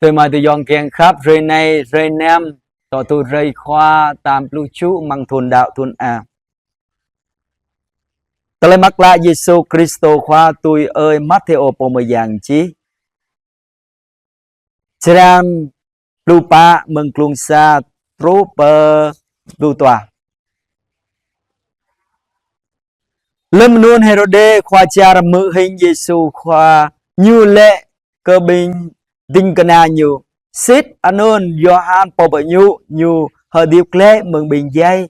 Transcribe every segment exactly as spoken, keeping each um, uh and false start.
Tơlơi mă tơyŏng kiăng khăp, hrơi anai, hrơi năm, tŏ tui hrơi Khua, tam pluh tơjuh amăng thun đăo thun A. Tơlơi mơak klă Yêsu Kristô Khua tui ơi Mathêô pô mơyang čih. Črăn pluh pă mơ̆ng klŭng sa truh pơ pluh dua. Lơ̆m anŭn Hêrôdê khua čar hmư̆ hing Yêsu Khua, ñu laĭ kơ ƀing ding kơna ñu: Sĭt anŭn Yôhan pô pơñu ñu hơdip glaĭ mơ̆ng ƀing djai.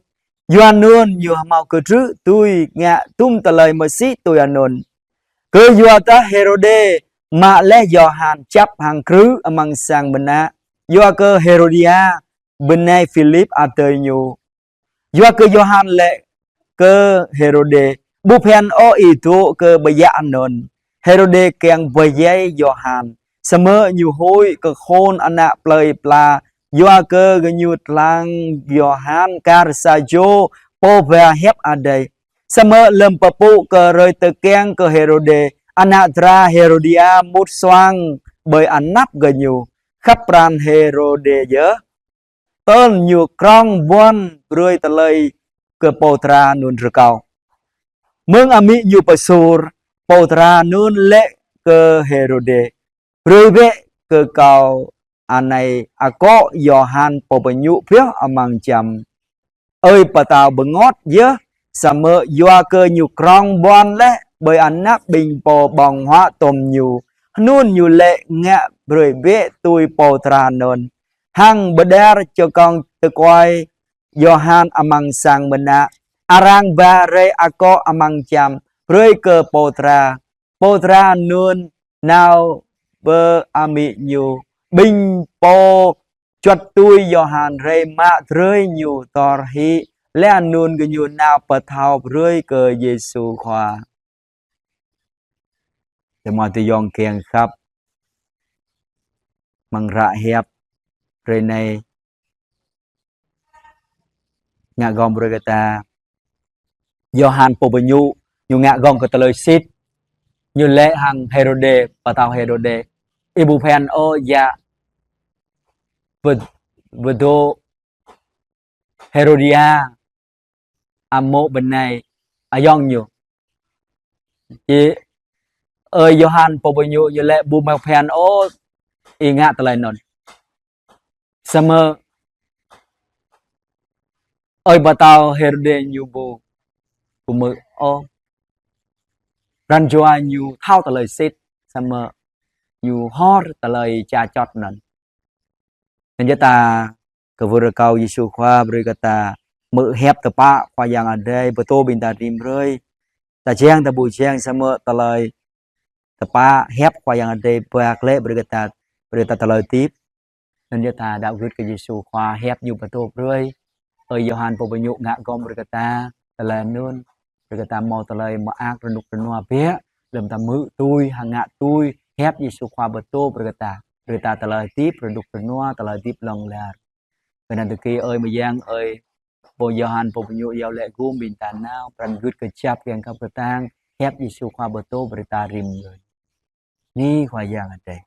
Yua anŭn ñu hơmâo kơtrưh tui ngă tum tơlơi mơsĭ tui anŭn. Kơyua dah Hêrôdê mă laih Yôhan čăp hăng krư̆ amăng sang mơnă, yua kơ Hêrôdia, bơnai Philip adơi ñu. Yua kơ Yôhan laĭ kơ Hêrôdê: Ƀu phiăn ôh ih dŏ kơ ƀơi yă anŭn. Hêrôdê kiăng pơdjai Yôhan, samơ̆ ñu huĭ kơ khul ană plơi pla, yua kơ gơñu lăng Yôhan kar sa čô pô ba hiăp Adai. Samơ̆ lơ̆m pơpŭ kơ hrơi tơkeng kơ Hêrôdê, ană dra Hêrôdia mŭt suang ƀơi anăp gơñu, khăp pran Hêrôdê yơh. Tơl ñu krong ƀuăn brơi tơlơi kơ pô dra anŭn rơkâo. Mơ̆ng amĭ ñu pơsur, pô dra anŭn laĭ kơ Hêrôdê: Brơi bĕ kơ kâo anai akŏ Yôhan pô pơñu pioh amăng čăm. Ơi pơtao bơngot yơh, samơ̆ yua kơ ñu krong ƀuăn laih ƀơi anăp ƀing pô ƀơ̆ng huă tŏm ñu, anŭn ñu laĭ ngă brơi bĕ tui pô dra anŭn. Hăng pơđar čơkŏng tơkuai Yôhan amăng sang mơnă, arăng ba rai akŏ amăng čăm, brơi kơ pô dra. Pô dra anŭn nao pơ amĭ ñu. Ƀing pô čuăt tui Yôhan rai mă drơi ñu dơr hĭ, laih anŭn gơñu nao pơthâo brơi kơ Yêsu Khua. Tơlơi mă tơyŏng kiăng khăp, amăng hră hiăp hrơi anai ngă gơ̆ng brơi kơ ta. Yôhan pô pơñu, ñu ngă gơ̆ng kơ tơlơi sĭt. Ñu laĭ hăng Hêrôdê, pơtao Hêrôdê: Ih ƀu phiăn ôh djă pơ-, pơdŏ Hêrôdia, amŏ bơnai ayŏng ñu. Či ơi Yôhan pô pơñu ñu laĭ: Ƀu mơ̆ phiăn ôh ih ngă tơlơi anŭn. Samơ̆ ơi pơtao Hêrôdê ñu ƀu, ƀu hmư̆ ôh. Pran jua ñu thâo tơlơi sĭt, samơ̆ ñu hor tơlơi ča čot anŭn. Anŭn yơh ta kwưh rơkâo Yêsu Khua brơi kơ ta hmư̆ hiăp tơpă Khua Yang Adai pơtô ƀing ta rĭm hrơi. Ta jing ta ƀu jing, samơ̆ tơlơi tơpă hiăp Khua Yang Adai ba glaĭ brơi kơ ta, brơi ta tơlơi hơdip. Anŭn yơh ta đaŏ gưt kơ Yêsu Khua, hiăp ñu pơtô brơi ơi Yôhan pô pơñu ngă gơ̆ng brơi kơ ta tơlơi anŭn, brơi kơ ta hmâo tơlơi mơak rơnŭk rơnua biă, lơ̆m ta hmư̆ tui, hăng ngă tui hiăp Yêsu Khua pơtô brơi kơ ta, brơi ta tơlơi hơdip rơnŭk rơnua, tơlơi hơdip hlŏng lar. Kơnang tơki ơi mơyang, ơi pô Yôhan pô pơñu iâu laĭ gum ƀing ta nao, pran gưt kơjăp kiăng khăp kơtang hiăp Yêsu Khua pơtô brơi ta rĭm hrơi. Bơni Khua Yang Adai.